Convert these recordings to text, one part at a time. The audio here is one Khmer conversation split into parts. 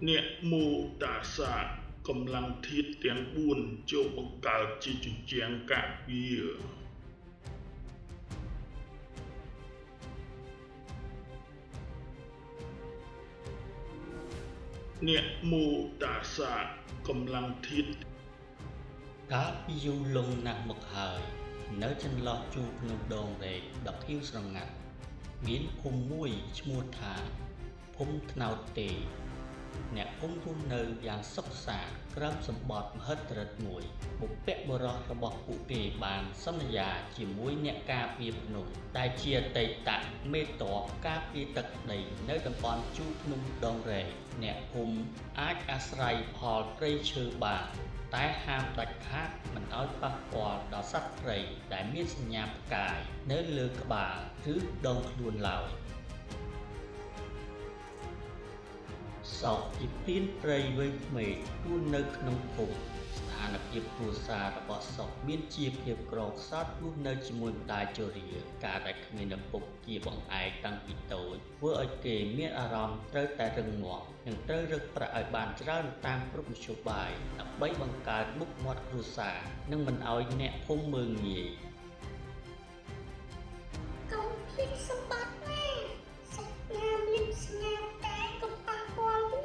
នមោតាសាកម្លាំងធាតុទាំង4ចូលបង្កើតជាជញ្ជាំងការពារនមោតាសាកម្លាំងធាតុ កាលពីយូរលង់ណាស់មកហើយ នៅចន្លោះជួរភ្នំដងរែកដ៏ខៀវស្រងាត់ មានភូមិមួយឈ្មោះថាភូមិត្នោតទេ អ្នកភូមិរស់នៅយ៉ាងសុខសាន្តក្រោមសម្បត្តិមហិទ្ធិឫទ្ធិមួយ បុព្វបុរសរបស់ពួកគេបានសន្យាជាមួយអ្នកការពារភ្នំដែលជាអតីតមេទ័ពការពារទឹកដីនៅតំបន់ជួរភ្នំដងរែក អ្នកភូមិអាចអាស្រ័យផលព្រៃឈើបាន តែហាមដាច់ខាតមិនឲ្យប៉ះពាល់ដល់សត្វព្រៃដែលមានសញ្ញាផ្កាយនៅលើក្បាលឬដងខ្លួនឡើយ។ សោកជាព្រានព្រៃវ័យក្មេងរស់នៅក្នុងភូមិ ស្ថានភាពគ្រួសាររបស់សុកមានជាភាពក្រខ្សត់រស់នៅជាមួយម្ដាយជរា ការដែលគ្មានឪពុកជាបង្អែកតាំងពីតូចធ្វើឲ្យគេមានអារម្មណ៍ត្រូវតែរឹងមាំ និងត្រូវរកប្រាក់ឲ្យបានច្រើនតាមគ្រប់មធ្យោបាយដើម្បីបង្កើតមុខមាត់គ្រួសារ និងមិនឲ្យអ្នកភូមិមើលងាយ។ កុំភ្លេចសម្បត្តិណា សត្វណាមានសញ្ញាផ្កាយកុំប៉ះពាល់វា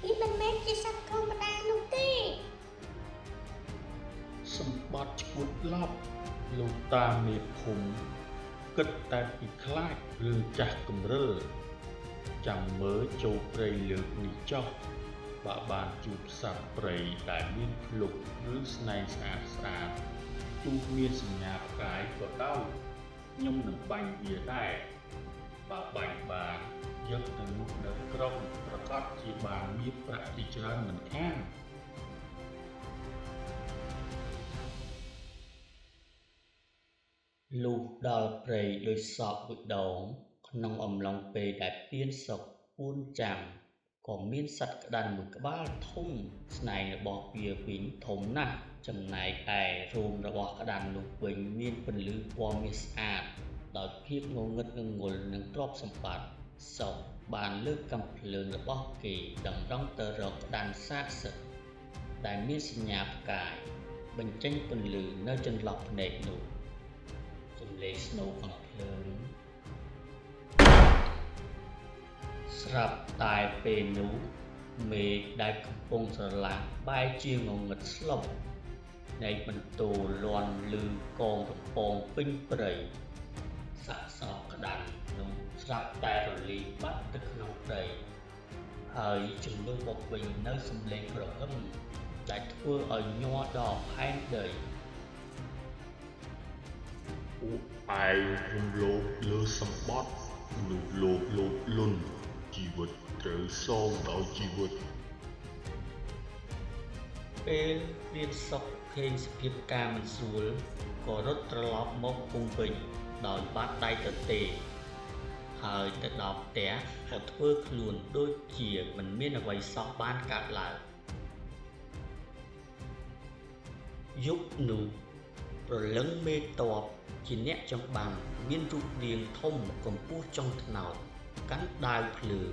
វាមិនមែនជាសត្វធម្មតានោះទេ សម្បត្តិឈួតឡប់លោកតាមេភូមិគិតតែពីខ្លាចរឿងចាស់កំរិល ចាំមើលចូលព្រៃលើកនេះចុះ បើបានជួបសត្វព្រៃដែលមានភ្លុកឬស្នែងស្អាតស្អាត ទោះមានសញ្ញាផ្កាយក៏ដោយ ខ្ញុំនឹងបាញ់វាដែរ បើបាញ់បានយកទៅលក់នៅក្រុងប្រកាសជាបានមានប្រាក់ជាច្រើនមិនខាន។ លុះដល់ព្រៃដូចសព្វមួយដង ក្នុងអំឡុងពេលដែលព្រានសុកពួនចាំ ក៏មានសត្វក្តាន់មួយក្បាលធំ ស្នែងរបស់វាវិញធំណាស់ ចំណែកឯរោមរបស់ក្តាន់នោះវិញមានពន្លឺពណ៌មាសស្អាត ដោយភាពងងឹតងងុលនឹងទ្រព្យសម្បត្តិ សុកបានលើកកាំភ្លើងរបស់គេតម្រង់ទៅរកក្តាន់សាកសិទ្ធដែលមានសញ្ញាផ្កាយបញ្ចេញពន្លឺនៅចន្លោះភ្នែកនោះ សំឡេងស្នូកាំភ្លើង ស្រាប់តែពេលនោះមេឃដែលកំពុងស្រឡះបែរជាងងឹតស្លុប នៃបន្ទោលាន់ឮកងរំពងពេញព្រៃ សាកសពក្តាន់នោះស្រាប់តែរលាយបាត់ទៅក្នុងព្រៃ ហើយជំនួសមកវិញនៅសំឡេងគ្រហឹមដែលធ្វើឲ្យញ័រដល់ផែនដី។ ពួកឯងរំលោភលើសម្បត្តិមនុស្សលោភលោភលន់ ជីវិតត្រូវសងដោយជីវិត។ ពេលព្រានសុកឃើញសភាពការមិនស្រួល ក៏រត់ត្រឡប់មកភូមិវិញដោយបាតដៃទទេ ហើយទៅដល់ផ្ទះក៏ធ្វើខ្លួនដូចជាមិនមានអ្វីសោះបានកើតឡើង។ យប់នោះព្រលឹងមេទ័ពជាអ្នកចម្បាំងមានរូបរាងធំកម្ពស់ចុងត្នោត កាន់ដាវភ្លើង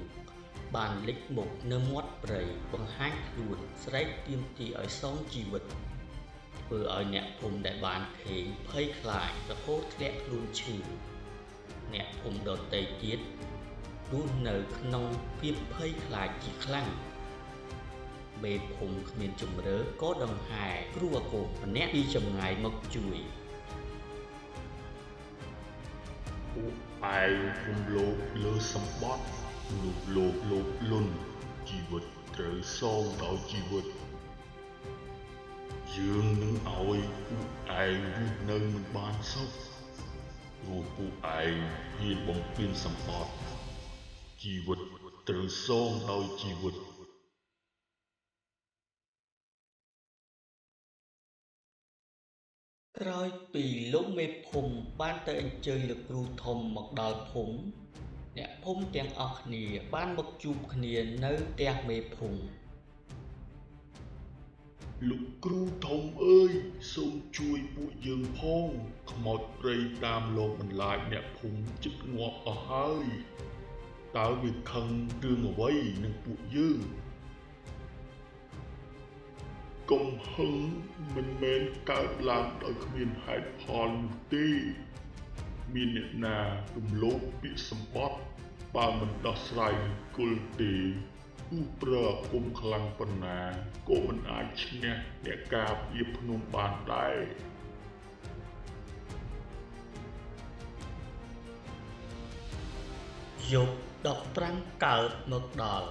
បានលេចមុខនៅមាត់ព្រៃបង្ហាញខ្លួនស្រែកទាមទារឲ្យសងជីវិត ធ្វើឲ្យអ្នកភូមិដែលបានឃើញភ័យខ្លាចរហូតធ្លាក់ខ្លួនឈឺ អ្នកភូមិដទៃទៀតរស់នៅក្នុងភាពភ័យខ្លាចជាខ្លាំង។ មេភូមិគ្មានជម្រើសក៏ដង្ហែគ្រូអាគមម្នាក់ពីចម្ងាយមកជួយ។ ពួកឯងរំលោភលើសម្បត្តិមនុស្សលោភលោភលន់ ជីវិតត្រូវសងដោយជីវិត យើងនឹងឲ្យពួកឯងរស់នៅមិនបានសុខ ព្រោះពួកឯងហ៊ានបំពានសម្បត្តិ ជីវិតត្រូវសងដោយជីវិត។ ក្រោយពីលោកមេភូមិបានទៅអញ្ជើញលោកគ្រូធំមកដល់ភូមិ អ្នកភូមិទាំងអស់គ្នាបានមកជួបគ្នានៅផ្ទះមេភូមិ។ លោកគ្រូធំអើយ សូមជួយពួកយើងផង ខ្មោចព្រៃតាមលងបន្លាចអ្នកភូមិជិតងាប់អស់ហើយ តើវាខឹងរឿងអ្វីនឹងពួកយើង? កំហឹងមិនមែនកើតឡើងដោយគ្មានហេតុផលនោះទេមានអ្នកណារំលោភពាក្យសម្បត្តិបើមិនដោះស្រាយឫសគល់ទេទោះប្រើអាគមខ្លាំងប៉ុណ្ណាក៏មិនអាចឈ្នះអ្នកការពារភ្នំបានដែរយប់15កើតមកដល់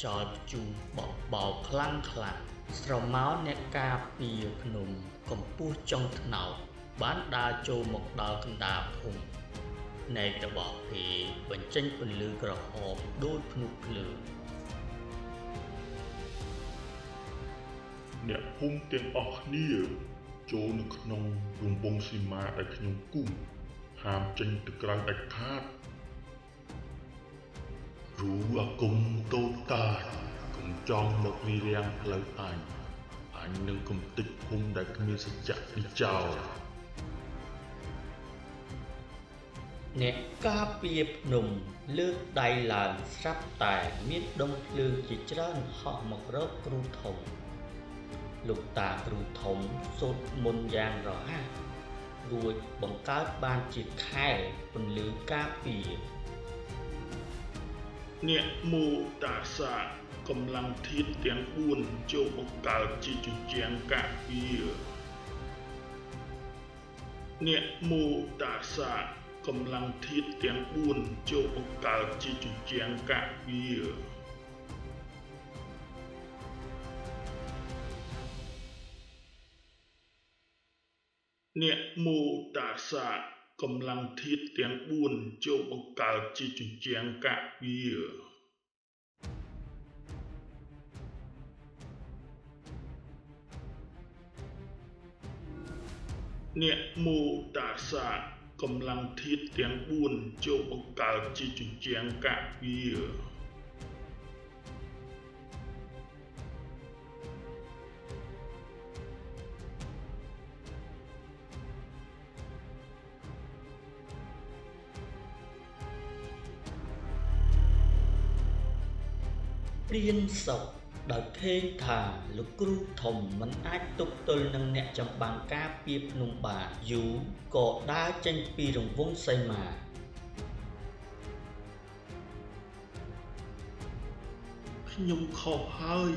ចោលព្យុះបក់បោកខ្លាំងខ្លាំងស្រមោលអ្នកការពារភ្នំកម្ពស់ចុងថ្នោតបានដើរចូលមកដល់កណ្ដាលភូមិភ្នែករបស់គេបញ្ចេញពន្លឺក្រហមដូចភ្នក់ភ្លើងអ្នកភូមិទាំងអស់គ្នាចូលនៅក្នុងរង្វង់សីមាដែលខ្ញុំគូសហាមចេញទៅក្រៅដាច់ខាតគ្រូអាគមតូចតាចកុំចង់មករារាំងផ្លូវអញអញនឹងកំទេចភូមិដែលគ្មានសច្ចៈនេះចោលអ្នកការពារភ្នំលើកដៃឡើងស្រាប់តែមានដុំភ្លើងជាច្រើនហោះមករកគ្រូធំលោកតាគ្រូធំសូត្រមន្តយ៉ាងរហ័សរួចបង្កើតបានជាខែលពន្លឺការពារអ្នកមោតាសាកម្លាំងធាតុទាំង4ចូលបង្កើតជាជញ្ជាំងការពារអ្នកមោតាសាកម្លាំងធាតុទាំង4ចូលបង្កើតជាជញ្ជាំងការពារអ្នកមោតាសាកម្លាំងធាតុទាំង4ចូលបង្កើតជាជញ្ជាំងការពារអ្នកមោតាសាកម្លាំងធាតុទាំង4ចូលបង្កើតជាជញ្ជាំងការពារព្រានសុកដោយឃើញថាលោកគ្រូធំមិនអាចទប់ទល់នឹងអ្នកចម្បាំងការពារភ្នំបានយូរក៏ដើរចេញពីរង្វង់សីមាខ្ញុំខុសហើយ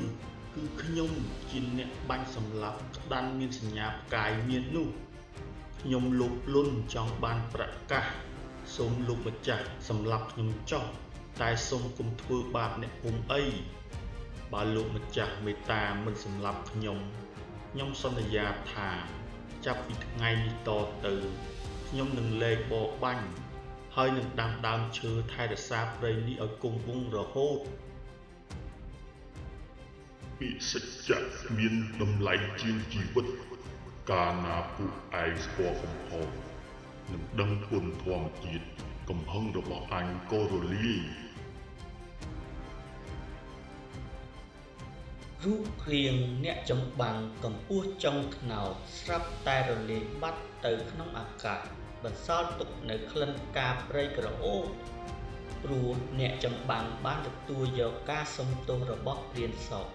គឺខ្ញុំជាអ្នកបាញ់សម្លាប់ក្តាន់មានសញ្ញាផ្កាយមាននោះខ្ញុំលោភលន់ចង់បានប្រកាសសូមលោកម្ចាស់សម្លាប់ខ្ញុំចោះតែសូមកុំធ្វើបាបអ្នកភូមិអីបើលោកម្ចាស់មេត្តាមិនសម្លាប់ខ្ញុំខ្ញុំសន្យាថាចាប់ពីថ្ងៃនេះតទៅខ្ញុំនឹងលែងបរបាញ់ហើយនឹងដាំដើមឈើថែរក្សាព្រៃនេះឲ្យគង់វង្សរហូតពាក្យសច្ចៈមានតម្លៃជាងជីវិតកាលណាពួកឯងស្គាល់កំហុសនឹងដឹងគុណធម្មជាតិកំហឹងរបស់អញក៏រលាយរូបរាងអ្នកចម្បាំងកម្ពស់ចុងថ្នោតស្រាប់តែរលាយបាត់ទៅក្នុងអាកាសបន្សល់ទុកនៅក្លិនផ្កាព្រៃក្រអូបព្រោះអ្នកចម្បាំងបានទទួលយកការសុំទោសរបស់ព្រានសុក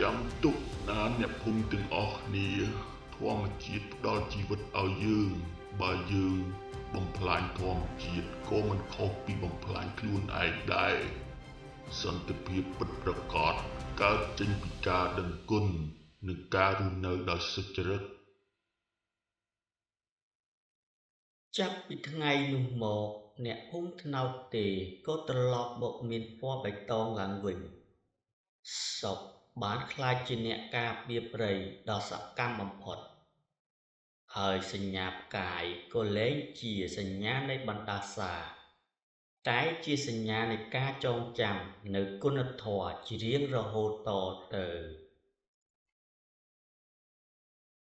ចាំទុកណាអ្នកភូមិទាំងអស់គ្នាធម្មជាតិផ្ដល់ជីវិតឲ្យយើងបើយើងបំផ្លាញធម្មជាតិក៏មិនខុសពីបំផ្លាញខ្លួនឯងដែរសន្តិភាពពិតប្រាកដកើតចេញពីការដឹងគុណនិងការរស់នៅដោយសុចរិតចាប់ពីថ្ងៃនោះមកអ្នកភូមិថ្នោតទេក៏ត្រឡប់មកមានពណ៌បៃតងឡើងវិញសុកបានក្លាយជាអ្នកការពារព្រៃដ៏សកម្មបំផុតហើយសញ្ញាផ្កាយក៏លែងជាសញ្ញានៃបណ្ដាសាតែជាសញ្ញានៃការចងចាំនៅគុណធម៌ជារៀងរហូតតទៅ។